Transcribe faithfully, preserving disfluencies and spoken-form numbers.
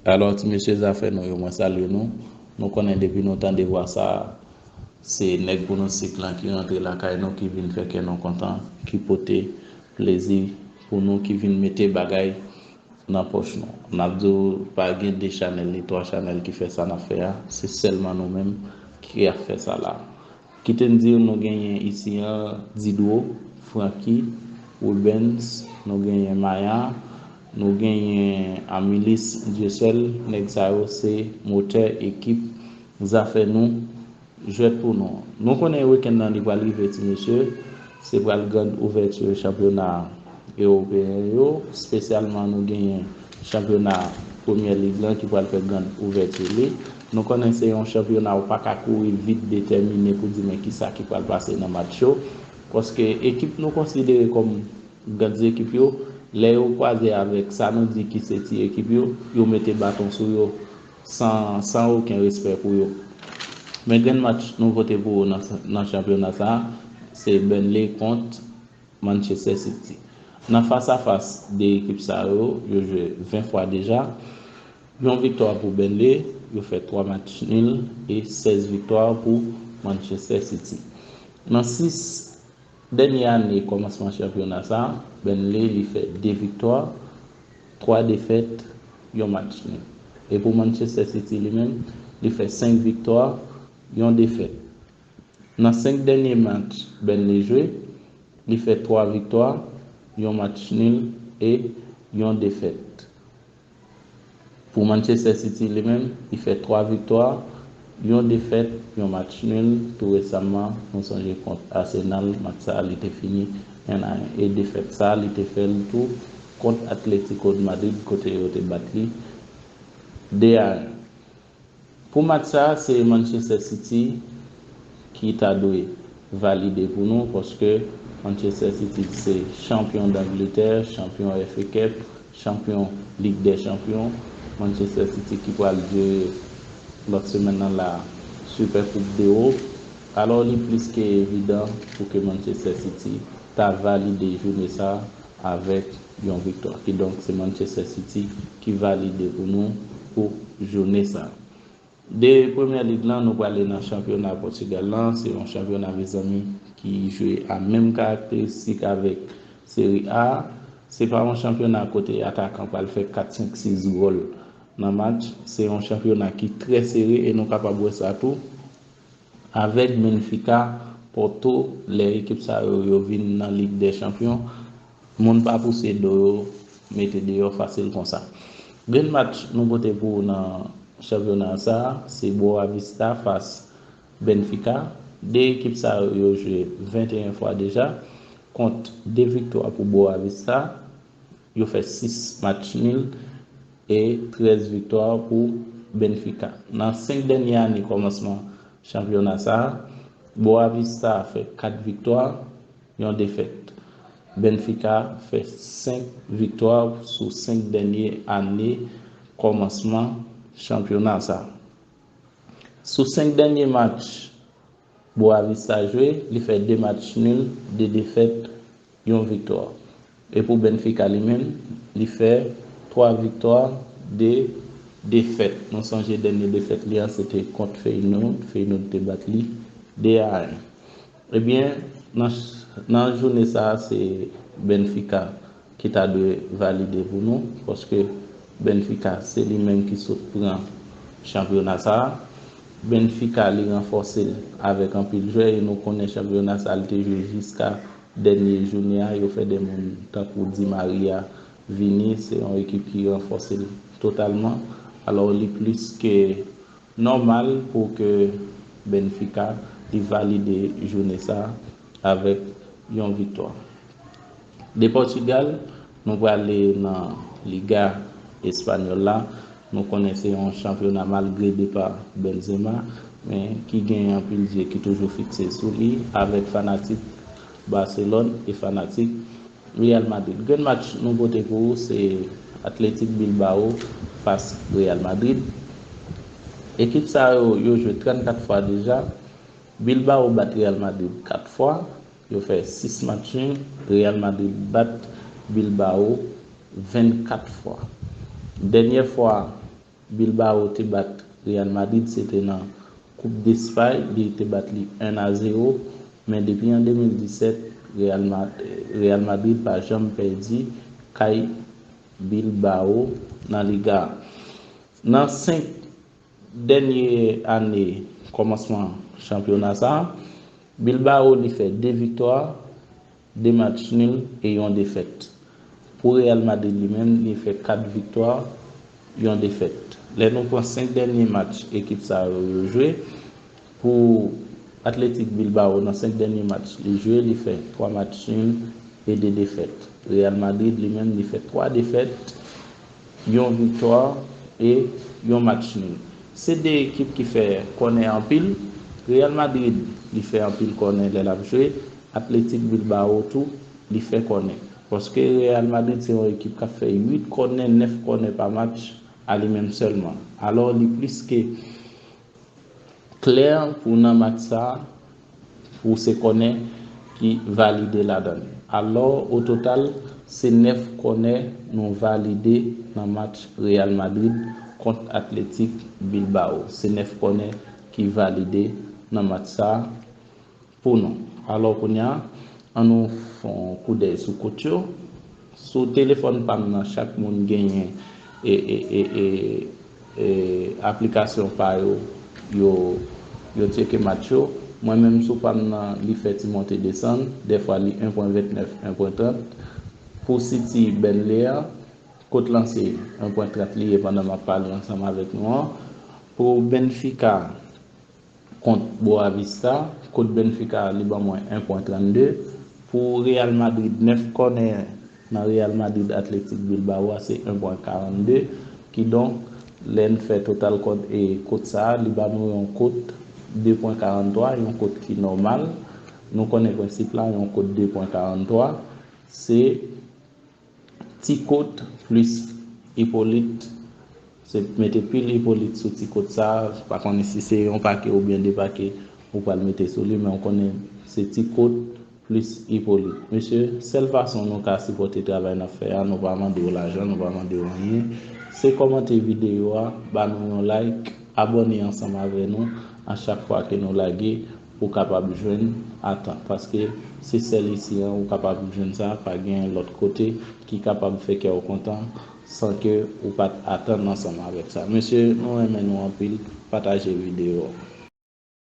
Alò, ti mesye, zafè nou yo, mwen salye nou. Nou konnen depi nou tande vwa sa a, se nèg pwonostik lan ki rantre lakay nou, ki vin fè kè nou kontan, ki pote plezi pou nou, ki vin mete bagay nan pòch nou. N ap di w, pa gen de chanèl ni twa chanèl ki fè sa n ap fè a, se sèlman nou menm ki ap fè sa la. Kite n di w, nou genyen isi an Didro, Francky, Rubens, nou genyen Maya, nou genyen Amilis Dieuseul, nèg sa yo se motè ekip zafè nou, jwèt pou nou. Nou konnen wikenn nan li pral rive, ti mesye, se pral grand ouvèti chanpyona ewopeyen yo, espesyalman nou genyen chanpyona Premyè Lig lan ki pral fè grand ouvèti li. Nou konnen se yon chanpyona ou pa ka kouri vit detèmine pou di men kisa ki pral pase nan match yo. Paske ekip nou konsidere kòm grand ekip yo, lè yo kwaze avèk sa nou di ki se ti ekip yo, yo mete baton sou yo san, san okenn respè pou yo. Men grenn match nou pote pou ou nan, nan chanpyona sa a, se Burnley kont Manchester City. Nan fas a fas de ekip sa yo, yo jwe ven fwa deja. Yon viktwa pou Burnley, yo fè twa match nil e sèz viktwa pou Manchester City. Nan sis dènye ane kòmansman chanpyona sa a, Burnley li fè de viktwa, twa defèt, yon match nil. E pou Manchester City li menm, li fè senk viktwa, yon defèt. Nan senk dènye match Burnley jwe, li fè twa viktwa, yon match nil e yon defèt. Pou Manchester City li menm, li fè twa viktwa, yon defèt, yon match nil. Tou resaman, nou sonje kont Arsenal, match sa a li te fini en a en. E defèt sa a, li te fè l tou kont Atletico de Madrid, kote yo te bat li de a en. Pou match sa a, se Manchester City ki ta dwe valide pou nou, paske Manchester City se chanpyon d'Angleterre, chanpyon F A Cup, chanpyon Ligue des Champions. Manchester City ki pral jere lòt semèn nan la Super Coupe d'Europe. Alò, li plis ke evidan pou ke Manchester City ta valide jounen sa a avèk yon viktwa. Kidonk, se Manchester City ki valide pou nou pou jounen sa a. De Premyè Lig lan, nou prale nan chanpyona Pòtigal lan. Se yon chanpyona, mezanmi, ki jwe a menm karakteristik avèk Seri A. Se pa yon chanpyona kote atakan pral fè kat, senk, sis gòl nan match. Se yon chanpyona ki trè sere e nou kapab wè sa tou avèk Benfica, Porto, lè ekip sa yo, yo vin nan Lig dè Chanpyon, moun pa pouse do yo mete deyò fasil konsa. Grenn match nou pote pou ou nan chanpyona sa a, se Boa Vista fas Benfica. De ekip sa yo, yo jwe venteyen fwa deja, kont de viktwa pou Boa Vista, yo fè sis match nil e trèz viktwa pou Benfica. Nan senk dènye ane kòmansman chanpyona sa a, Boa Vista fè kat viktwa, yon defèt. Benfica fè senk viktwa sou senk dènye ane kòmansman chanpyona sa a. Sou senk dènye match Boa Vista jwe, li fè de match nil, de defèt, yon viktwa. E pou Benfica li menm, li fè twa viktwa, de defèt. Nou sonje dènye defèt li an, se te kont Feyenoord. Feyenoord te bat li de a en. Ebyen, nan, nan jounen sa a, se Benfica ki ta dwe valide pou nou, paske Benfica, se li menm ki sot pran chanpyona sa a. Benfica, li ranfòse l avèk anpil jwè, e nou konnen chanpyona sa a, li te jwe jiska dènye jounen an. Yo fè de moun tankou Di Maria vini, se yon ekip ki ranfòse l totalman. Alò, li plis ke nòmal pou ke Benfica li valide jounen sa a avèk yon viktwa. De Pòtigal, nou prale nan Liga Espanyòl la. Nou konnen se yon chanpyona, malgre depa Benzema, men ki gen anpil zye ki toujou fikse sou li, avèk fanatik Barcelone e fanatik Real Madrid. Grenn match nou pote pou ou, se Athletic Bilbao fas Real Madrid. Ekip sa yo, yo jwe trannkat fwa deja. Bilbao bat Real Madrid kat fwa, yo fè sis match nil. Real Madrid bat Bilbao vennkat fwa. Dènyè fwa Bilbao te bat Real Madrid, se te nan Koup Despay, li te bat li en a zewo, men depi an de mil disèt, Real Ma-, Real Madrid pa janm pèdi kay Bilbao nan Liga a. Nan senk dènye ane kòmansman chanpyona sa a, Bilbao li fè de viktwa, de match nil e yon defèt. Pou Real Madrid li menm, li fè kat viktwa, yon defèt. Lè nou pran senk dènye match ekip sa yo yo jwe, pou Athletic Bilbao nan senk dènye match li jwe, li fè twa match nil e de defèt. Real Madrid li menm li fè twa defèt, yon viktwa e yon match nil. Se de ekip ki fè kònè anpil. Real Madrid li fè anpil kònè lè l ap jwe. Athletic Bilbao tou li fè kònè. Paske Real Madrid se yon ekip k ap fè uit kònè, nèf kònè pa match a li menm sèlman. Alò li plis ke klè pou nan match sa a, pou se kònè ki valide ladan l. Alò, o total, se nèf kònè nou valide nan match Real Madrid kont Athletic Bilbao. Se nèf kònè ki valide nan match sa a pou nou. Alò, kounye a, an nou fè yon koudèy sou kot yo. Sou telefòn pa m nan, chak moun genyen e, e, e, e, e, aplikasyon pa yo, yo, yo tcheke match yo. Mwen menm sou pa m nan, li fè ti monte desann. Dèfwa li en pwen vennèf, en pwen trant. Pou City, Burnley a, kot lan se en pwen trant li ye pandan m ap pale ansanm avèk nou an. Pou Benfica, kont Boavista, kot Benfica a, li ban mwen en pwen trannde. Pou Real Madrid, nèf kònè nan Real Madrid Athletic Bilbao a, se en pwen karannde. Kidonk, lè n fè total kòt, e, kot sa a, li ba nou yon kot de pwen karanntwa, yon kot ki nòmal. Nou konnen prensip la, yon kot de pwen karanntwa, se Ti Kot plis Hyppolite. Se mete pil Hyppolite sou Ti Kot sa a. Pa konnen si se yon pake oubyen de pake ou pral mete sou li, men ou konnen se Ti Kot plis Hyppolite. Mesye, sèl fason nou ka sipòte travay n ap fè a, nou pa mande w lajan, nou pa mande w anyen, se kòmante videyo a, ba nou yon like, abòne ansanm avè nou a chak fwa ke nou lage pou w kapab jwenn atan. Paske se sèl isi an ou kapab jwenn sa, pa gen lòt kote ki kapab fè kè w kontan san ke ou pa t atann ansanm avèk sa. Mesye, nou renmen nou anpil, pataje videyo a.